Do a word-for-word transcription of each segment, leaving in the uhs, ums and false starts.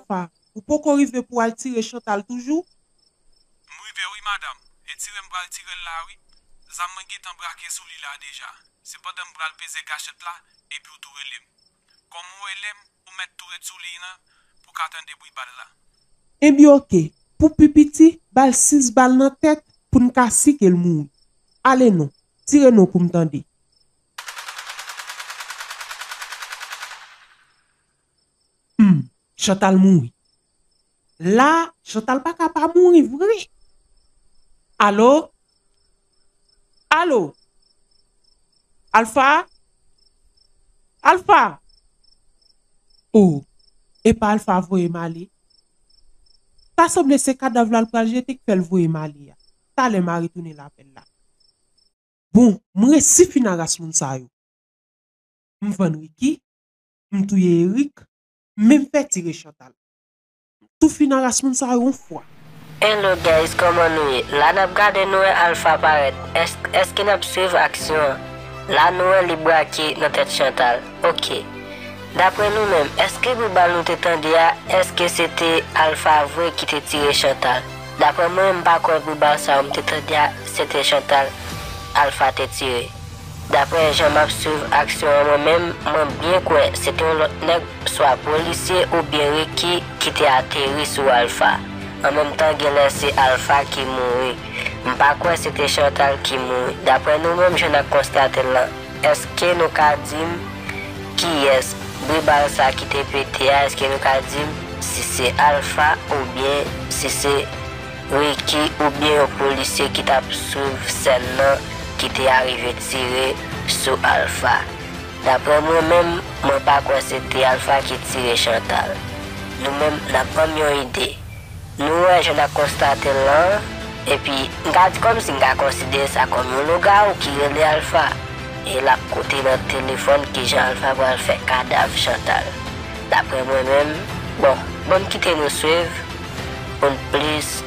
Alfa, ou poko rive pou w al tire Chantal toujou? M rive wi, madanm. E tire m pral tire l la wi. Zam mwen gentan brake sou li la deja. Se pandan m pral peze gachèt la, epi w tou rele m. Kòm ou rele m, ou mèt tou ret sou liy lan pou w ka tande bri bal la. Ebyen oke, pou pi piti, ba l sis bal nan tèt pou n ka si ke l mouri. Ale non, tire non pou m tande. Hmm, Chantal mouri. La, Chantal pa ka pa mouri vre. Alo? Alo? Alfa? Alfa? Oh, epa Alfa voye m ale. Ta sanble se kadav la l pral jete k fè l voye m ale a. Talè m a retounen lapèl la. Bon, m resi fin a ras moun sa yo. M vann Ricky, m touye Eric, men m fè tire Chantal. M tou fin a ras moun sa yo yon fwa. Hello guys, kòman nou ye? La n ap gade nou wè Alfa parèt. Èske, èske n ap swiv aksyon an? La nou wè li brake nan tèt Chantal. Oke. Daprè nou menm, èske bri bal nou te tande a, èske se te Alfa vre ki te tire Chantal? Daprè mwen, m pa kwè bri bal sa yo m te tande a, se te Chantal Alfa te tire. Daprè jan m ap swiv aksyon an mwen menm, mwen byen kwè se te yon lòt nèg, swa polisye oubyen Ricky, ki te ateri sou Alfa. An menm tan, genlè se Alfa ki mouri. M pa kwè se te Chantal ki mouri. Daprè nou menm, jan n ap konstate l lan, èske nou ka di m kiyès bri bal sa ki te pete a? Èske nou ka di m si se Alfa oubyen si se Ricky oubyen yon polisye ki t ap swiv sèn nan ki te arive tire sou Alfa? Daprè mwen menm, mwen pa kwè se te Alfa ki tire Chantal. Nou menm, n ap ban m yon ide. Nou wè jan n ap konstate l lan, epi m ka di kòmsi m ka konsidere sa kòm yon lougawou ki rele Alfa, e l ap koute nan telefòn kijan Alfa pral fè kadav Chantal. Daprè mwen menm, bon, ban m kite nou swiv pou n plis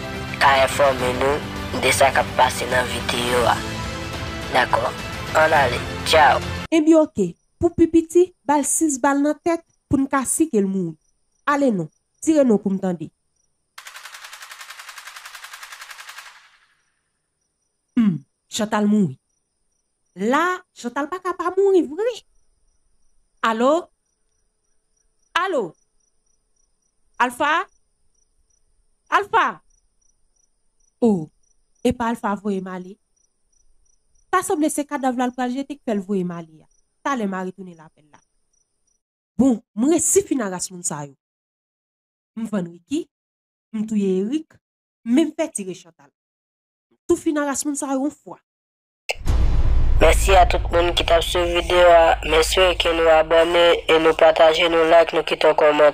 ka enfòme nou de sa k ap pase nan videyo a. Dakò, ann ale, tchaw! Ebyen oke, pou pi piti, ba l sis bal nan tèt pou n ka si ke l mouri. Ale non, tire non pou m tande. Hmm, Chantal mouri. La, Chantal pa ka pa mouri vre. Alo? Alo? Alfa? Alfa? Oh, epa Alfa voye m ale? Ta sanble se kadav la l pral jete k fè l voye m ale a. Talè m a retounen lapèl la. Bon, m resi fin a ras moun sa yo. M vann Ricky, m touye Eric, men m fè tire Chantal. M tou fin a ras moun sa yo yon fwa. Mèsi a tout moun ki t ap swiv videyo a. M espere ke nou abòne e nou pataje, nou like, nou kite yon kòmantè.